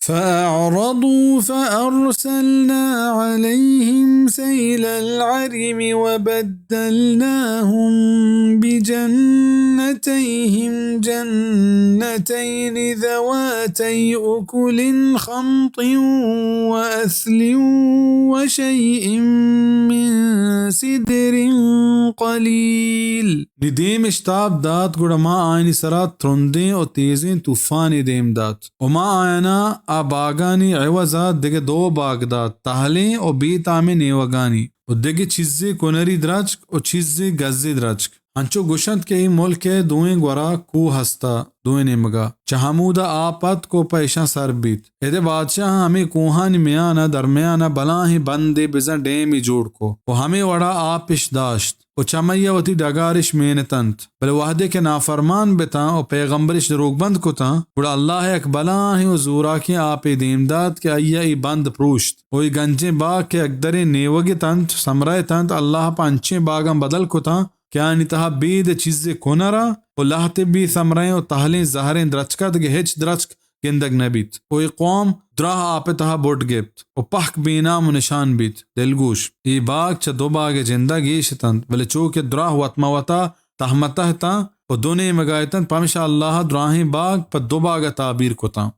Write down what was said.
فأعرضوا فأرسلنا عليهم سيل العرم وبدلناهم بجنتيهم جنتين ذواتي أكل خمط وأثل وشيء من سدر قليل۔ نی دیم اشتاپ دات، گڑا ما آیانی سرا ترندیں و تیزیں طوفانے دیم دات۔ و ما آیانا آ باگانی عوضا دگہ دو باگ دات، تہلیں و بے تامیں نیوگانی، و دگہ چیزے کنری درچک و چیزے گزے درچک۔ انچو گشنت کہ اے ملک ء دوئیں گورا کوہ ہستا، دوئیں نیمگا۔ چہ ہمودا آپ اتک و پہ اشاں سر بیت۔ اد ء بادشاہاں ہمے کوہانی میان ء درمیان ء بلاہیں بندے بزاں ڈیمے جوڑ کو و ہمے وڑا آپ اش داشت و چمئی ء وتی ڈگار اش مینتنت۔ بلے وہدے کہ نافرمان بتاں و پیغمبر اش دروگبند کتاں، گڑا اللہ ء یک بلاہیں و زوراکیں آپے دیم دات کہ آئی ء اے بند پروشت و اے گنجیں باگ کہ اگدریں نیوگ اتنت، سمرہ اتنت، اللہ ء پہ انچیں باگاں بدل کتاں کہ آنی تہا بید ء چیزے کنرا و لہتے بے سمرہیں و تہلیں زہریں درچکا دگہ ہچ درچک گندگ نہ بیت و اے قوم دراہ آپ ء تہا بڈ گپت و پہک بے نام و نشان بیت۔ دلگوش، اے باگ چہ دو باگ ء جندا گیش اتنت، بلے چو کہ دراہ وت مہ وتا تہ مہ تہ اتاں و دو نیمگا اتنت، پمشا اللہ ء دراہیں باگ پہ دو باگا تعبیر کتاں۔